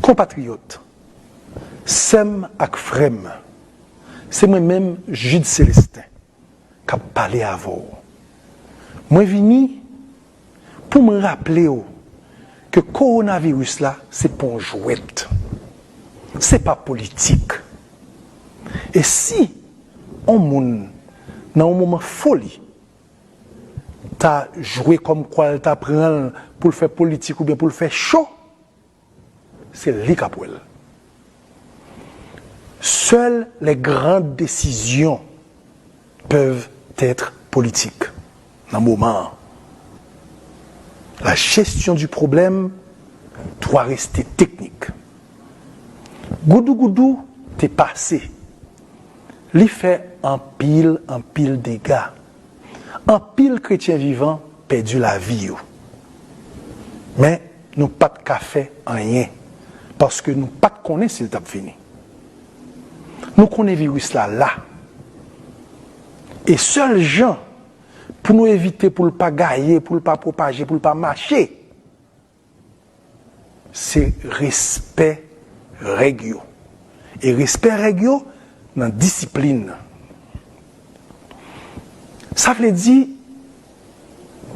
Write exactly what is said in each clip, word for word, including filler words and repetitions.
Konpatriyòt, sè m ak frè m, se mwen menm, Jude Célestin, k ap pale avè w. Mwen vini pou mwen raple w ke kowonaviris la, se pa yon jwèt. Se pa politik. E si yon moun, nan yon moman foli, ta jwe kòmkwa l ta pran l pou l fè politik oubyen pou l fè cho, se li k ap wè l. Seules les grandes décisions peuvent être politiques nan moman an. La gestion du problème doit rester technique. Goudougoudou te pase. Li fè anpil, anpil dega. Anpil kretyen vivan pèdi lavi yo. Men, nou pa t ka fè anyen, paske nou pa t konnen si l t ap vini. Nou konnen viris la la. E sèl jan pou nou evite pou l pa gaye, pou l pa pwopaje, pou l pa mache, se respè règ yo. E respè règ yo nan disiplin. Sa vle di,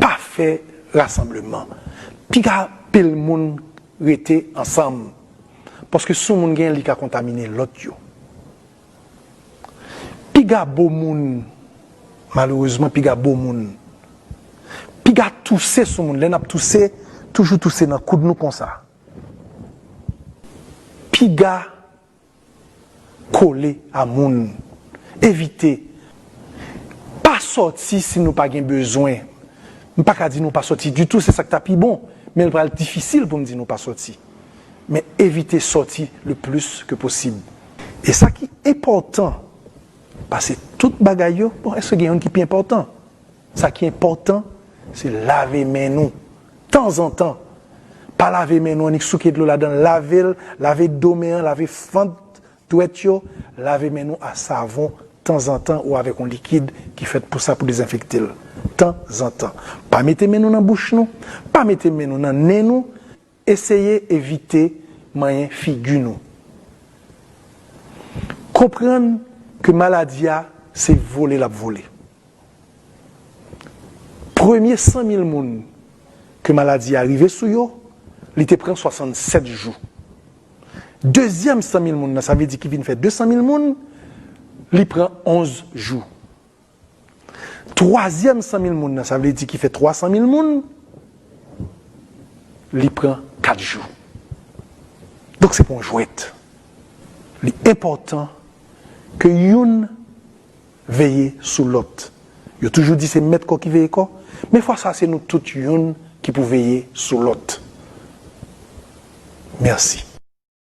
pa fè rasanbleman. Piga pil moun rete ansanm. Paske si yon moun gen, li ka kontamine lòt yo. Piga bo moun, malerezman, piga bo moun. Piga touse sou moun. Lè n ap touse, toujou touse nan koud nou konsa. Piga kole a moun. Evite. Pa sòti si nou pa gen bezwen. M pa ka di nou pa sòti ditou, se sa k ta pi bon. Men l pral difisil pou m di nou pa sòti. Men evite sòti le plus que possible. E sa ki enpòtan, pase tout bagay yo, bon, èske gen youn ki pi enpòtan? Sa ki enpòtan, se lave men nou tanzantan. Pa lave men nou annik souke dlo ladan l, lave l, lave do men an, lave fant dwèt yo, lave men nou a savon tanzantan ou avèk yon likid ki fèt pou sa, pou dezenfekte l tanzantan. Pa mete men nou nan bouch nou, pa mete men nou nan nen nou, eseye evite manyen figi nou. Konprann ke maladi a, se vole l ap vole. Premye san mil moun ke maladi a rive sou yo, li te pran swasannsèt jou. Dezyèm san mil moun nan, sa vle di ki vin fè de san mil moun, li pran onz jou. Twazyèm san mil moun nan, sa vle di ki fè twa san mil moun, li pran kat jou. Donk, se pa yon jwèt. Li enpòtan ke youn veye sou lòt. Yo toujou di se mèt kò ki veye kò, men fwa sa se nou tout youn ki pou veye sou lòt. Mèsi.